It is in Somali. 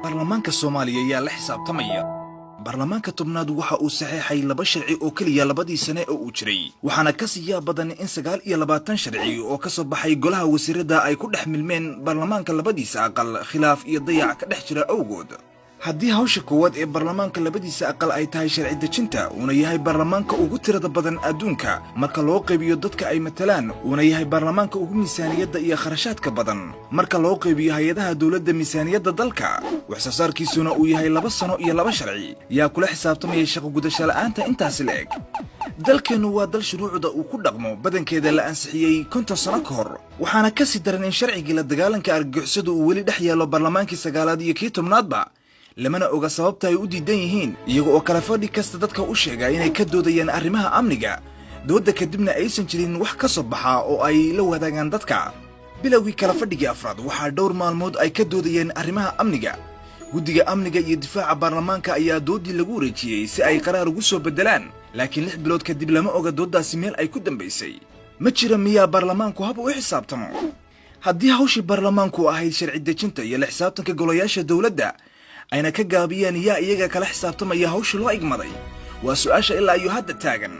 Baarlamaanka Soomaaliya ayaa la xisaabtamaya. Baarlamaanka 10aad waxa uu saxeexay laba sharci oo keliya labadii sane oo uu jiray, waxaana ka sii yaab badan in 29 sharci oo ka soo baxay golaha wasiirada ay ku dhex milmeen baarlamaanka labadiisa aqal, khilaaf iyo dayac ka dhex jira awgood. Haddii hawsha koowaad ee baarlamaanka labadiisa aqal ay tahay sharci dejinta, uuna yahay baarlamaanka ugu tirada badan adduunka marka loo qaybiyo dadka ay matalaan, uuna yahay baarlamaanka ugu miisaaniyadda iyo kharashaadka badan marka loo qaybiyo hay-adaha dowladda miisaaniyadda dalka, wax soo saarkiisuna uu yahay 2 sano iyo laba sharci, yaa kula xisaabtamaya shaqo gudasho la'aanta intaasi la eg? Dalkeennu waa dal shuruucda uu ku dhaqmo badankeeda la ansixiyey 50 sano ka hor, waxaana ka sii daran in sharcigii la dagaalanka argagixisadu uu weli dhex yaallo baarlamaankii sagaalaad iyo kii 10aadba, lamana oga sababta ay u diidan yihiin, iyaga oo kala fadhi kasta dadka u sheega inay ka doodayaan arrimaha amniga, doodda kadibna aysan jirin wax ka soo baxa oo ay la wadaagaan dadka. Bilowgii kala fadhigii afraad waxaa dhowr maalmood ay ka doodayeen arrimaha amniga. Guddiga amniga iyo difaaca baarlamaanka ayaa dooddii lagu wareejiyey si ay qaraar ugu soo beddelaan, laakiin 6 bilood kadib lama oga dooddaasi meel ay ku dambaysay. Ma jira miyaa baarlamaanku hab u xisaabtamo? Haddii hawshii baarlamaanku ahayd sharci dejinta iyo la xisaabtanka golayaasha dowladda ayna ka gaabiyeen, yaa iyaga kala xisaabtamaya hawshii loo igmaday? Waa su'aasha ilaa iyo hadda taagan.